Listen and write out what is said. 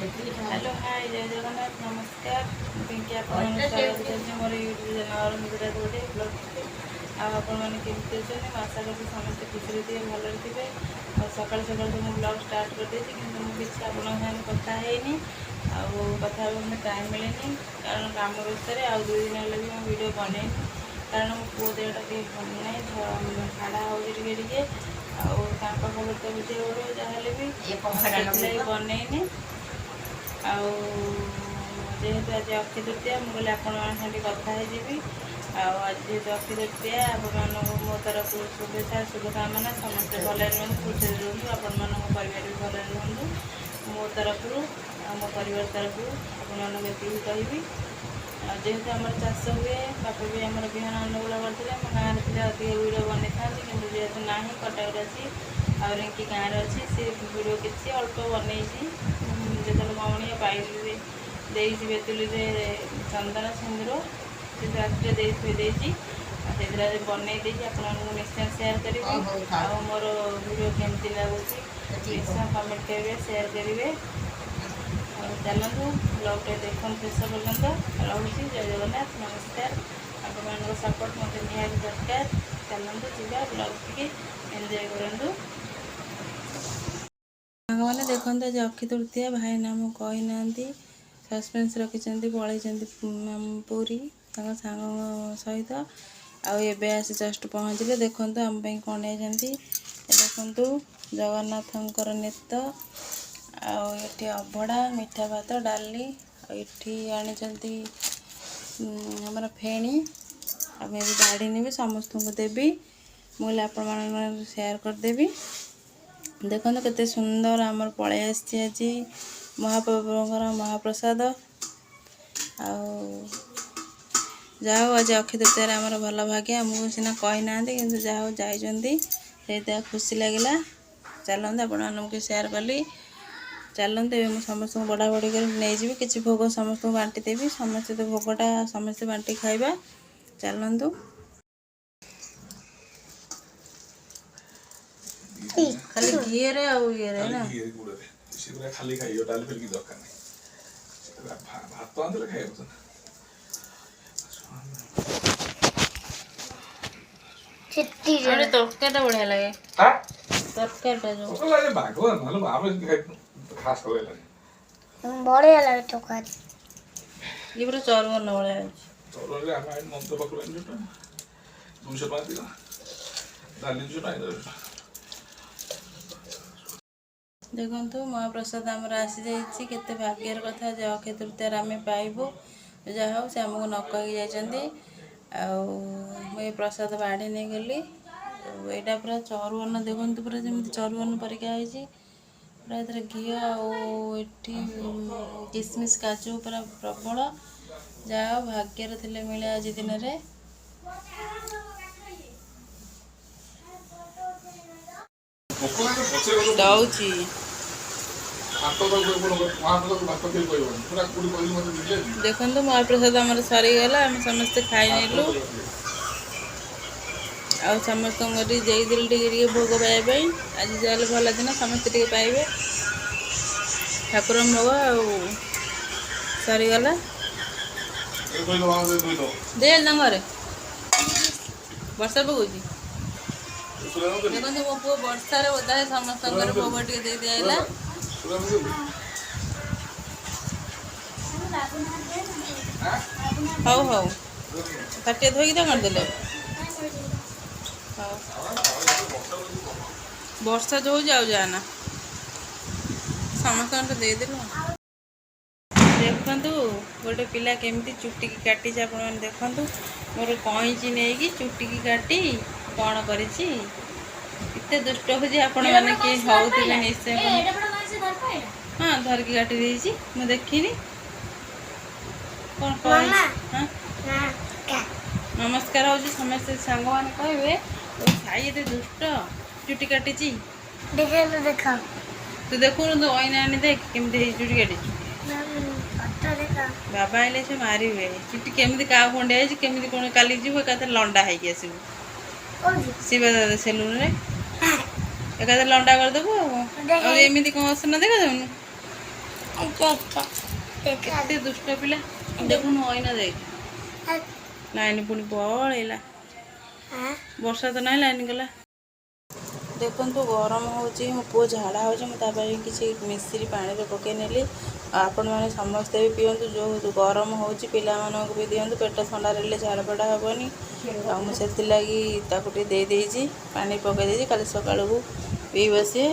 Hello, ହାଏ, ଜୟ ଜଗନ୍ନାଥ, ନମସ୍କାର। ମୁଁ ପିଙ୍କି, ଆପଣମାନଙ୍କୁ ସ୍ୱାଗତ କରୁଛି ମୋର ୟୁଟ୍ୟୁବ୍ ଚ୍ୟାନେଲ୍ ଅରୁନ୍ଧତୀ ଗୋଟେ ବ୍ଲଗ୍କୁ। ଆଉ ଆପଣମାନେ କେମିତି ଅଛନ୍ତି? ମୁଁ ଆଶା କରୁଛି ସମସ୍ତେ ଖୁସିରେ ଥିବେ, ଭଲରେ ଥିବେ। ଆଉ ସକାଳୁ ସକାଳୁ ତ ମୁଁ ବ୍ଲଗ୍ ଷ୍ଟାର୍ଟ କରିଦେଇଛି, କିନ୍ତୁ ମୁଁ କିଛି ଆପଣଙ୍କ ସାଙ୍ଗରେ କଥା ହେଇନି ଆଉ କଥା ହେବାକୁ ମୋତେ ଟାଇମ୍ ମିଳେନି, କାରଣ କାମ ବ୍ୟସ୍ତରେ। ଆଉ 2 ଦିନ ହେଲା ବି ମୁଁ ଭିଡ଼ିଓ ବନେଇନି, କାରଣ ମୋ ପୁଅ ଦେହଟା ଟିକେ ଭଲ ନାହିଁ, ଝାଡ଼ା ହେଉଛି ଟିକେ ଟିକେ। ଆଉ ତାଙ୍କ ଖବର ତ ବୁଝିବାକୁ ପଡ଼ିବ ଯାହାହେଲେ ବି, ସେଥିଲାଗି ବନେଇନି। ଆଉ ଯେହେତୁ ଆଜି ଅକ୍ଷୟ ତୃତୀୟା, ମୁଁ କହିଲି ଆପଣମାନଙ୍କ ସାଙ୍ଗେ ଟିକେ କଥା ହେଇଯିବି। ଆଉ ଆଜି ଯେହେତୁ ଅକ୍ଷୟ ତୃତୀୟା, ଆପଣମାନଙ୍କୁ ମୋ ତରଫରୁ ଶୁଭେଚ୍ଛା, ଶୁଭକାମନା। ସମସ୍ତେ ଭଲରେ ରୁହନ୍ତୁ, ଖୁସିରେ ରୁହନ୍ତୁ, ଆପଣମାନଙ୍କ ପରିବାର ବି ଭଲରେ ରୁହନ୍ତୁ। ମୋ ତରଫରୁ ଆଉ ମୋ ପରିବାର ତରଫରୁ ଆପଣମାନଙ୍କୁ ଏତିକି କହିବି। ଆଉ ଯେହେତୁ ଆମର ଚାଷ ହୁଏ, ବାପା ବି ଆମର ବିହନ ଅନୁକୂଳ କରିଥିଲେ। ମୋ ଗାଁରେ ଥିଲେ ଅଧିକ ଭିଡ଼ିଓ ବନେଇଥାନ୍ତି, କିନ୍ତୁ ଯେହେତୁ ନାହିଁ, କଟକରେ ଅଛି ଆଉ ରିଙ୍କି ଗାଁରେ ଅଛି, ସେ ଭିଡ଼ିଓ କିଛି ଅଳ୍ପ ବନେଇଛି। ଯେତେବେଳେ ଗଉଣିଆ ପାଇଲିରେ ଦେଇଛି, ବେତୁଲିରେ ଚନ୍ଦନ ସିନ୍ଦୁର ସେ ରାତିରେ ଦେଇ ଥୋଇ ଦେଇଛି। ଆଉ ସେଥିରେ ଆଜି ବନେଇ ଦେଇଛି, ଆପଣମାନଙ୍କୁ ନିଶ୍ଚୟ ସେୟାର କରିବି। ଆଉ ମୋର ଭିଡ଼ିଓ କେମିତି ଲାଗୁଛି, ନିଶ୍ଚୟ କମେଣ୍ଟ କରିବେ, ସେୟାର କରିବେ। ଆଉ ଚାଲନ୍ତୁ, ବ୍ଲଗ୍ଟା ଦେଖନ୍ତୁ ଶେଷ ପର୍ଯ୍ୟନ୍ତ। ରହୁଛି, ଜୟ ଜଗନ୍ନାଥ, ନମସ୍କାର। ଆପଣମାନଙ୍କ ସପୋର୍ଟ ମୋତେ ନିହାତି ଦରକାର। ଚାଲନ୍ତୁ ଯିବା, ବ୍ଲଗ୍ ଟିକେ ଏନ୍ଜୟ କରନ୍ତୁ। ସାଙ୍ଗମାନେ, ଦେଖନ୍ତୁ, ଆଜି ଅକ୍ଷୟ ତୃତୀୟା। ଭାଇନା ଆମକୁ କହିନାହାନ୍ତି, ସସ୍ପେନ୍ସ ରଖିଛନ୍ତି। ପଳେଇଛନ୍ତି ପୁରୀ ତାଙ୍କ ସାଙ୍ଗଙ୍କ ସହିତ ଆଉ ଏବେ ଆସି ଜଷ୍ଟ ପହଞ୍ଚିଲେ। ଦେଖନ୍ତୁ, ଆମ ପାଇଁ କ'ଣ ନେଇଛନ୍ତି। ଏ ଦେଖନ୍ତୁ, ଜଗନ୍ନାଥଙ୍କର ନେତ ଆଉ ଏଠି ଅଭଡ଼ା, ମିଠା ଭାତ, ଡାଲି। ଆଉ ଏଠି ଆଣିଛନ୍ତି ଆମର ଫେଣି। ଆଉ ମୁଁ ଏବେ ବାଢ଼ି ନେବି, ସମସ୍ତଙ୍କୁ ଦେବି। ମୁଁ କହିଲି ଆପଣମାନଙ୍କୁ ସେୟାର କରିଦେବି। ଦେଖନ୍ତୁ, କେତେ ସୁନ୍ଦର ଆମର ପଳେଇ ଆସିଛି ଆଜି ମହାପ୍ରଭୁଙ୍କର ମହାପ୍ରସାଦ। ଆଉ ଯାହା ହଉ, ଆଜି ଅକ୍ଷୟ ତୃତୀୟାରେ ଆମର ଭଲ ଭାଗ୍ୟ। ଆମକୁ ସିନା କହିନାହାନ୍ତି, କିନ୍ତୁ ଯାହା ହଉ, ଯାଇଛନ୍ତି, ସେଇଟା ଖୁସି ଲାଗିଲା। ଚାଲନ୍ତୁ, ଆପଣମାନଙ୍କୁ ସେୟାର କଲି। ଚାଲନ୍ତୁ, ଏବେ ମୁଁ ସମସ୍ତଙ୍କୁ ବଢ଼ା ବଢ଼ି କରି ନେଇଯିବି। କିଛି ଭୋଗ ସମସ୍ତଙ୍କୁ ବାଣ୍ଟି ଦେବି। ସମସ୍ତେ ତ ଭୋଗଟା ସମସ୍ତେ ବାଣ୍ଟି ଖାଇବା। ଚାଲନ୍ତୁ। ଖାଲି ଘିଅରେ ଆଉ ଇଏରେ ନା? ଘିଅରେ, ଗୁଡ଼ରେ। ସେଗୁଡ଼ା ଖାଲି ଖାଇବ, ଡାଲି ଫାଲି କିଛି ଦରକାର ନାହିଁ। ସେଗୁଡ଼ା ଭାତ ଆଣିଦେଲେ ଖାଇବାକୁ ତ। ଆଉ ଗୋଟେ ତରକାରୀଟା ବଢ଼ିଆ ଲାଗେ। ତରକାରୀଟା ଯୋଉ ଲାଗେ ବାଗ, ନହେଲେ ଆମେ ସେମିତି ଖାଇ ଖାସ ଲାଗିଲାନି। ବଢିଆ ଲାଗେ ତରକାରୀ। ଇଏ ପୁରା ଚରୁଅନ୍ନ ଭଳିଆ ଅଛି। ଚଉଳରେ ଆମେ ଆଣି ମନ୍ଦିର ପାଖରୁ ଆଣିଲୁ ଟଙ୍କା 200 ଟଙ୍କା ଦିଅ, ଡାଲି 200 ଟଙ୍କା। ଦେଖନ୍ତୁ, ମହାପ୍ରସାଦ ଆମର ଆସିଯାଇଛି। କେତେ ଭାଗ୍ୟର କଥା ଯେ ଅକ୍ଷୟ ତୃତୀୟାରେ ଆମେ ପାଇବୁ। ଯାହା ହଉ, ସେ ଆମକୁ ନ କହିକି ଯାଇଛନ୍ତି। ଆଉ ମୁଁ ଏ ପ୍ରସାଦ ବାଢ଼ି ନେଇଗଲି। ଆଉ ଏଇଟା ପୁରା ଚରୁଅନ୍ନ, ଦେଖନ୍ତୁ, ପୁରା ଯେମିତି ଚରୁଅନ୍ନ ପରିକା ହେଇଛି ପୁରା। ଏଥିରେ ଘିଅ ଆଉ ଏଠି କିସମିସ୍, କାଜୁ ପୁରା ପ୍ରବଳ। ଯାହା ହଉ, ଭାଗ୍ୟରେ ଥିଲେ ମିଳେ ଆଜି ଦିନରେ। ଭୋକ ଲାଗେ ପଛରେ। ଦଉଛି। ଭାତ ତାକୁ ମହାପ୍ରସାଦ ଭାତ କେହି କହିବନି ପୁରା। କୋଉଠି କହିଲି ମତେ ଦେଲେ। ଦେଖନ୍ତୁ, ମହାପ୍ରସାଦ ଆମର ସରିଗଲା। ଆମେ ସମସ୍ତେ ଖାଇ ନେଲୁ ଆଉ ସମସ୍ତଙ୍କ ଟିକେ ଦେଇଦେଲି ଟିକେ ଟିକେ ଭୋଗ ପାଇବା ପାଇଁ। ଆଜି ଯାହାହେଲେ ଭଲ ଦିନ, ସମସ୍ତେ ଟିକେ ପାଇବେ ଠାକୁରଙ୍କ ଭୋଗ। ଆଉ ସରିଗଲା। ଧୋଇଦବ, ଧୋଇଦବ। ଦେ ତାଙ୍କ ଘରେ। ବର୍ଷା ପକଉଛି, ଦେଖନ୍ତୁ। ମୋ ପୁଅ ବର୍ଷାରେ ଓଦା ହେଇ ସମସ୍ତଙ୍କର ଭୋଗ ଟିକେ ଦେଇ ଦିଆହେଲା। ହଉ ହଉ, ତାଟିଆ ଧୋଇକି ତାଙ୍କର ଦେଲେ। ହଉ, ବର୍ଷା ଯୋଉ ଯାଉ ଯାଆନା, ସମସ୍ତଙ୍କର ଦେଇଦେଲୁ। ଦେଖନ୍ତୁ, ଗୋଟେ ପିଲା କେମିତି ଚୁଟିକି କାଟିଛି, ଆପଣମାନେ ଦେଖନ୍ତୁ। ମୋର କଇଁଚି ନେଇକି ଚୁଟିକି କାଟି କ'ଣ କରିଛି। ଏତେ ଦୁଷ୍ଟ ହେଉଛି। ଆପଣମାନେ କିଏ ହଉଥିବେ ନିଶ୍ଚୟ। ହଁ, ଧରିକି କାଟି ଦେଇଛି, ମୁଁ ଦେଖିନି କ'ଣ ମାମା। କହି। ହଁ, ନମସ୍କାର ହେଉଛି। ସମସ୍ତେ ସାଙ୍ଗମାନେ କହିବେ, "ଓ ସାଇ ଏତେ ଦୁଷ୍ଟ, ଚୁଟି କାଟିଛି।" ଦେଖ ଦେଖ। ତୁ ଦେଖୁନୁ, ତୁ ଅଇନା ଆଣି ଦେଖ କେମିତି ହେଇଛି, ଚୁଟି କାଟିଛୁ। ଫଟୋ ଦେଖ। ବାବା ଆଇଲେ ସେ ମାରିବେ। ଚୁଟି କେମିତି କାହା ଖଣ୍ଡିଆ ହେଇଛି, କେମିତି କ'ଣ। କାଲି ଯିବୁ, ଏକାଥରେ ଲଣ୍ଡା ହେଇକି ଆସିବୁ। କୋଉଠି? ଶିବ ଦାଦା ସେଲୁନରେ ଏକାଥରେ ଲଣ୍ଡା କରିଦେବୁ। ଆଉ କଣ? ଆଉ ଏମିତି କ'ଣ ଅସନା ଦେଖାଯାଉନି? ଦେଖ ଦେଖ। କେତେ ଦୁଷ୍ଟ ପିଲା ଦେଖୁନୁ, ଅଇନା ଦେଖ। ଲାଇନ ପୁଣି ପଳେଇଲା। ବର୍ଷା ତ ନାହିଁ, ଲାଇନ ଗଲା। ଦେଖନ୍ତୁ, ଗରମ ହେଉଛି, ମୋ ପୁଅ ଝାଡ଼ା ହେଉଛି। ମୁଁ ତା ପାଇଁ କିଛି ମିଶ୍ରି ପାଣିରେ ପକାଇ ନେଲି। ଆଉ ଆପଣମାନେ ସମସ୍ତେ ବି ପିଅନ୍ତୁ। ଯେଉଁ ଗରମ ହେଉଛି, ପିଲାମାନଙ୍କୁ ବି ଦିଅନ୍ତୁ। ପେଟ ଥଣ୍ଡା ରହିଲେ ଝାଡ଼ା ଫାଡ଼ା ହେବନି। ଆଉ ମୁଁ ସେଥିଲାଗି ତାକୁ ଟିକେ ଦେଇଦେଇଛି, ପାଣି ପକାଇ ଦେଇଛି। କାଲି ସକାଳକୁ ପିଇବ ସିଏ।